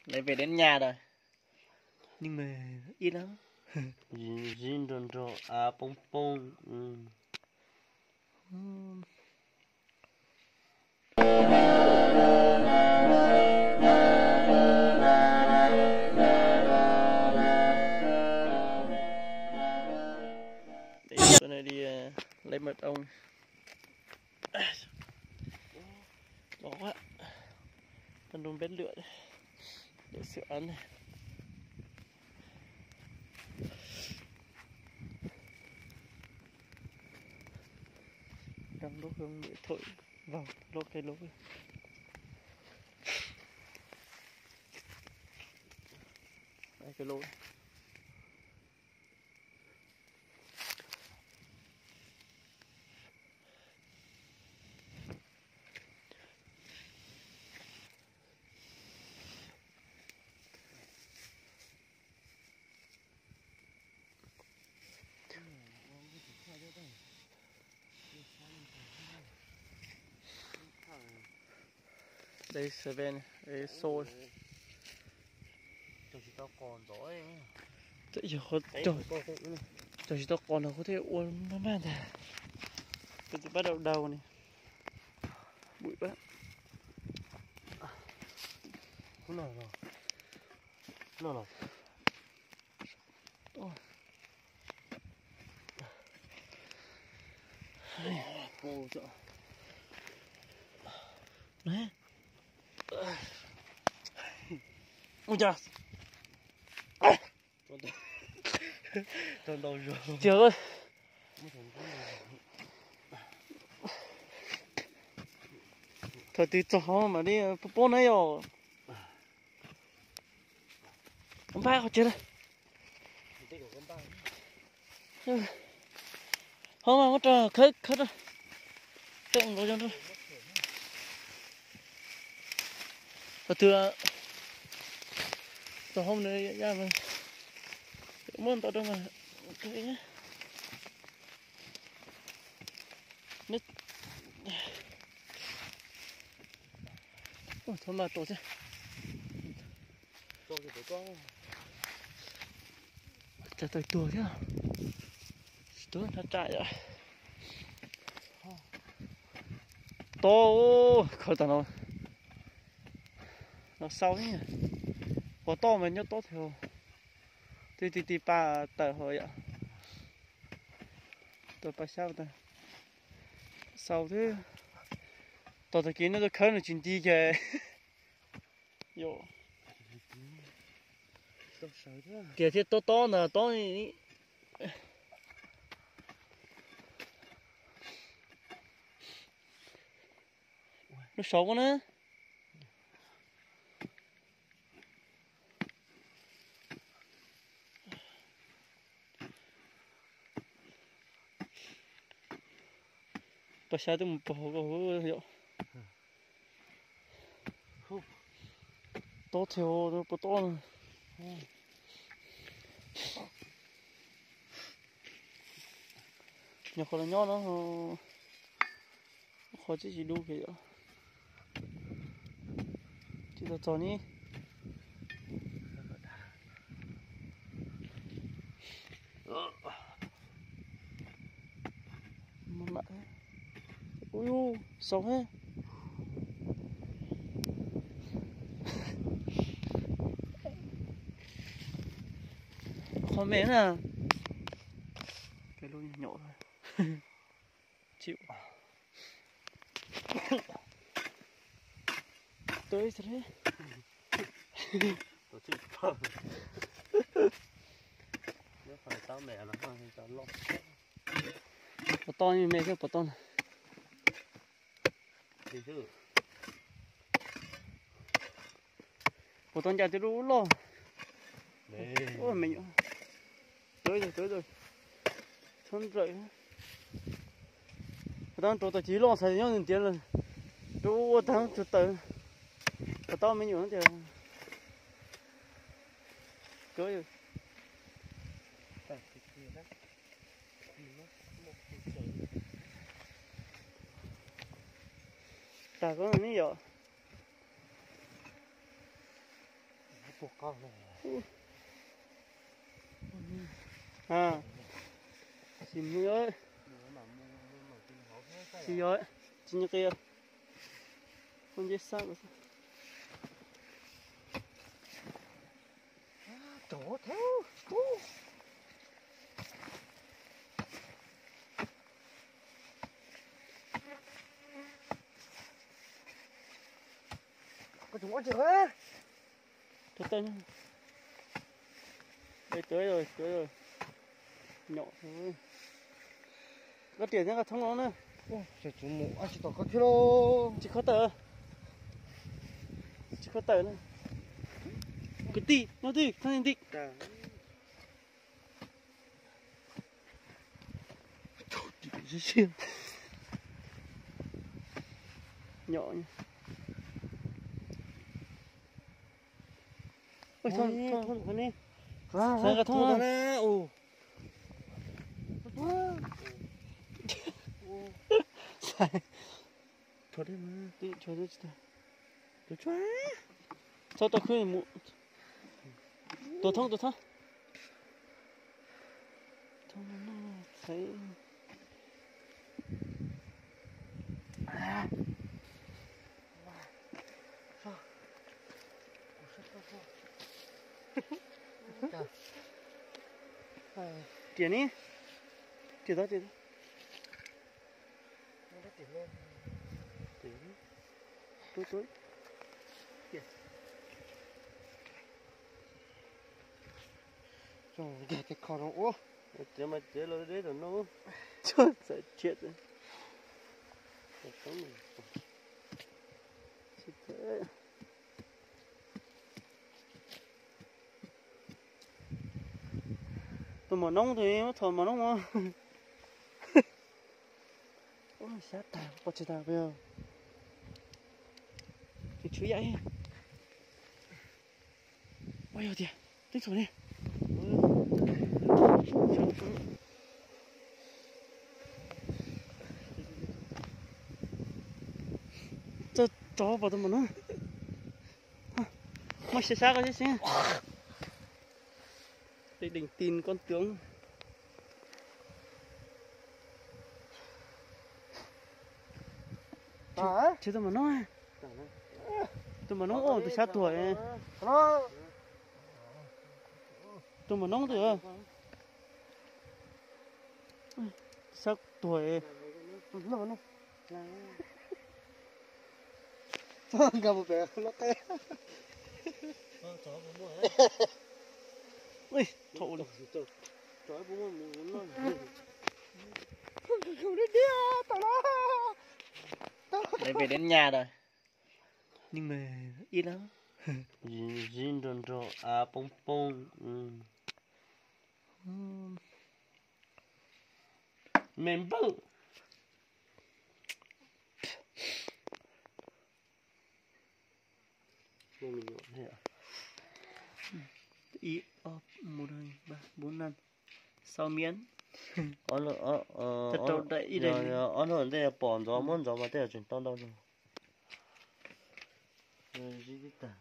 Lawv về đến nhà rồi. Nhưng mà ít lắm. Zib nrog nrog av poob poob. Để tôi này đi ờ, lấy mật ong. Đỏ quá. Con đun bếp lửa. Để sửa ấm này. Cắm đốt hương để thổi vào lốp cái lốp. Đây cái lốp. Đây seven, đây Seoul. Tsis tau qos ntxov. Txawm yog qhov, tsis tau qos no kuv thiaj ua maj maj ntag. Kuv twb pab dau dau ne. Bụi quá. Khúc no los. Khúc no los. Ui cha. Tiag. Thaum twg txog hauv mam li poob poob na yom. Npaj qhov tsev lawm. Hov mas muab rau khawb khawb rau. Tseem nkaus zoo rau. Qhov twg txog hauv nws ya mas muab ntau rau mas. Thov mas tau thiab. Cas tawg tuag thiab. Tsis tuag nrhab tsam yom. Tob, khawb tag no. No sau thiab. Pos toj mas nyob tob thiab. Twb ti ti pa tawm hauv yom. Tau pa xyab tag. Sau thiab. Tos tag kis nej tuaj khawb nws tsis nti ces. Yom. Tias thiab tob tob ntag tob. Lub saud na. Pas xyab twb mus pog hauv ko yom. Tob thiab pos tob no. Nyuam qhuav los nyob no, qhov tsis tsis dub kiag yom. Tsis tau txog ni. Ui, xoo thiab. Qhov me na. Peb lub nyuam nyuam. Chịu. Tau ib txhia. Tau tsis tau. Nyob qhov tau me no ho tau loj. Puas tau me me thiab puas tau na. Puas tau ncaj tib lub loj. Ua me nyuam. Tau tau tau. Txhob nplawm. Puas tau rau tau cig loj xaiv nyob ntiav lawm. Rau ua tag tsuag tawm. Puas tau me nyuam tias. Tas koj ne yom. Sim, sim yog tsis nyiam qia, koj nce sab. Rau tawm, tuav tuav, nyom. Koj riam nyob qhov thoob no na. Tsis khob tawm, tsis khob tawm na. Kwv tij, nyob twj, thoob nti. Nyom. Txhob tau khwb mus. Tua thoob, tua thoob. Riam ni, riam tod, riam tod. Tub tub. Tsev mas tsev los deb tom no. Txawm tsiaj. Tus maum noob tus, muab thom maum noob no. Xyab tag, pom tsis tag, tshwm yam. Ua yog tias twb txhuam li. Txog rov pom tus maum noob. Muab xyab xyab koj thiab xwb. Tej dees tin koj coob. Tsis tus maum noob, tus maum noob ua tus xyab tuag. Tus maum noob twg? Xyab tuag. Nkag mus pem lub qeb. Pem deb nyas lawm. Ib lab zib nrog nrog av poob poob. Me npawg. Ib, ob, mus, ba, npub, naj, sau miab. Ob hnub ntej pom ntxov muab ntxov mas tej zaum tseem tau ntau no. Zib tib tag.